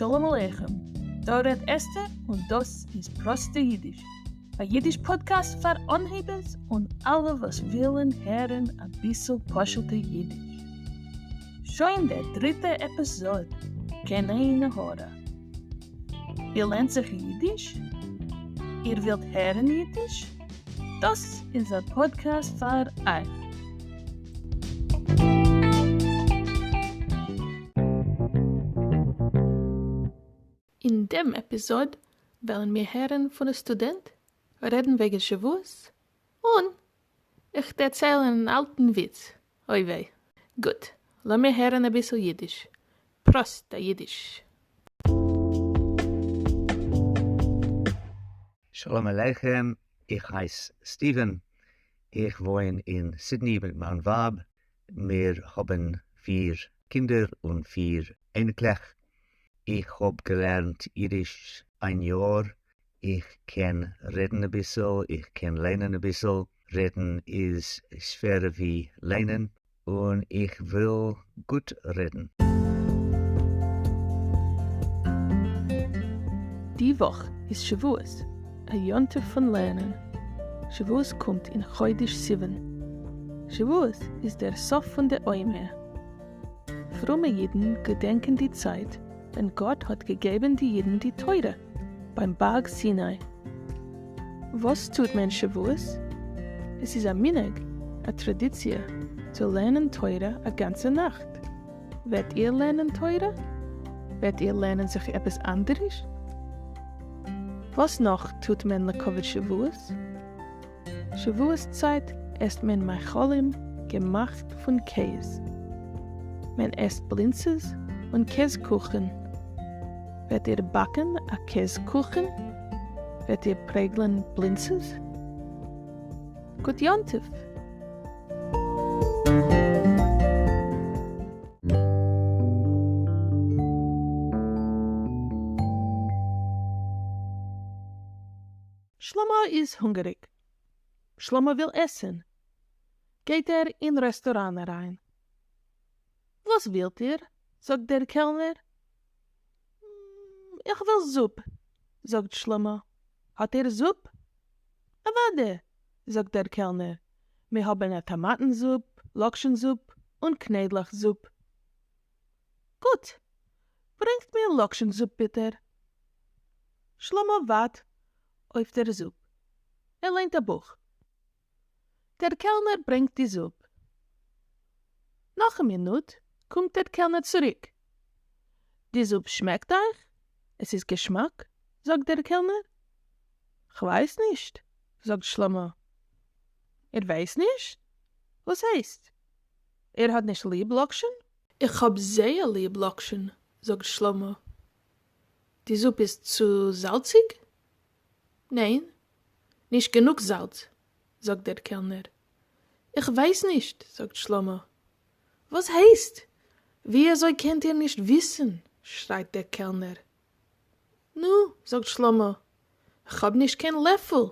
שלום עליכם, דא רעדט אסתר און דאס איז פראסטע אידיש, א אידיש פאדקעסט פאר אנהייבערס און אלע וואס ווילן הערן אביסל פשוטע אידיש. שוין דער דריטע עפיזאד, קיין עין הרע. איר לערנט זיך אידיש? איר ווילט הערן אידיש? דאס איז א פאדקעסט פאר אייך! אין דעם עפיזאד וועלן מיר הערן פון א סטודענט, רעדן וועגן שבועות, און איך דערציילן אן אלטן וויץ, אוי וויי. גוט, לאמיר הערן אביסל אידיש, פראסטע אידיש. שלום עליכם, איך הייס סטיווען, איך וואוין אין סידני מיט מיין ווייב, מיר האבן פיר קינדער און פיר אייניקלעך, איך האב געלערנט אידיש איין יאר, איך קען רעדן אביסל, איך קען ליינען אביסל, רעדן איז שווערער ווי ליינען, און איך וויל גוט רעדן. די וואך איז שבועות, א יום טוב פון לערנען. שבועות קומט אין חודש סיוון. שבועות איז דער סוף פון די עומר. פרומע אידן געדענקען די צייט ווען גאט האט געגעבן די אידן די תורה ביים בארג סיני. וואס טוט מען שבועות? עס איז א מנהג, א טראדיציע, צו לערנען תורה א גאנצע נאכט. וועט איר לערנען תורה? וועט איר לערנען זיך עפעס אנדעריש? וואס נאך טוט מען לכבוד שבועות? שבועות צייט עסט מען מאכלים געמאכט פון קעז. מען עסט בלינצעס און קעז קוכן. וועט איר באקן א קעז קוכן? וועט איר פרעגלען בלינצעס? גוט יום טוב! שלמה איז הונגעריג. שלמה וויל עסן. גייט ער אין רעסטוראן אריין. וואס ווילט איר? זאגט דער קעלנער. איך וויל זופ, זאגט שלמה. האט איר זופ? אוודאי, זאגט דער קעלנער, מיר האבן א טאמאטן זופ, לאקשן זופ, און קניידלעך זופ. גוט! ברענגט מיר לאקשן זופ ביטע. שלמה ווארט אויף דער זופ. ער ליינט א בוך. דער קעלנער ברענגט די זופ. נאך א מינוט קומט דער קעלנער צוריק. די זופ שמעקט אייך? עס איז געשמאק? זאגט דער קעלנער. כ'ווייס נישט, זאגט שלמה. איר ווייסט נישט? וואס הייסט? איר האט נישט ליב לאקשן? איך האב זייער ליב לאקשן, זאגט שלמה. די זופ איז צו זאלציג? ניין, נישט גענוג זאלץ, זאגט דער קעלנער. איך ווייס נישט, זאגט שלמה. וואס הייסט? ווי אזוי קענט איר נישט וויסן? שרייט דער קעלנער. נו, זאגט שלמה, כ'האב נישט קיין לעפל.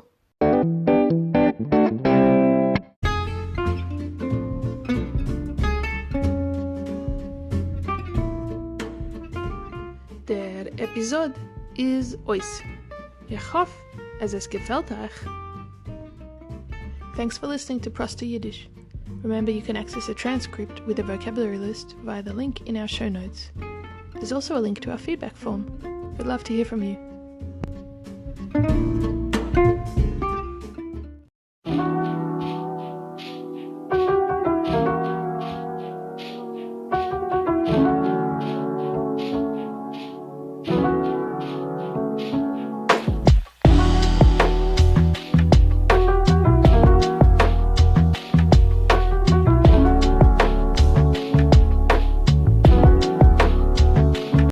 דער עפיזאד איז אויס. איך האף אז עס געפעלט אייך. Thanks for listening to Prosta Yiddish. Remember you can access a transcript with a vocabulary list via the link in our show notes. There's also a link to our feedback form. We'd love to hear from you.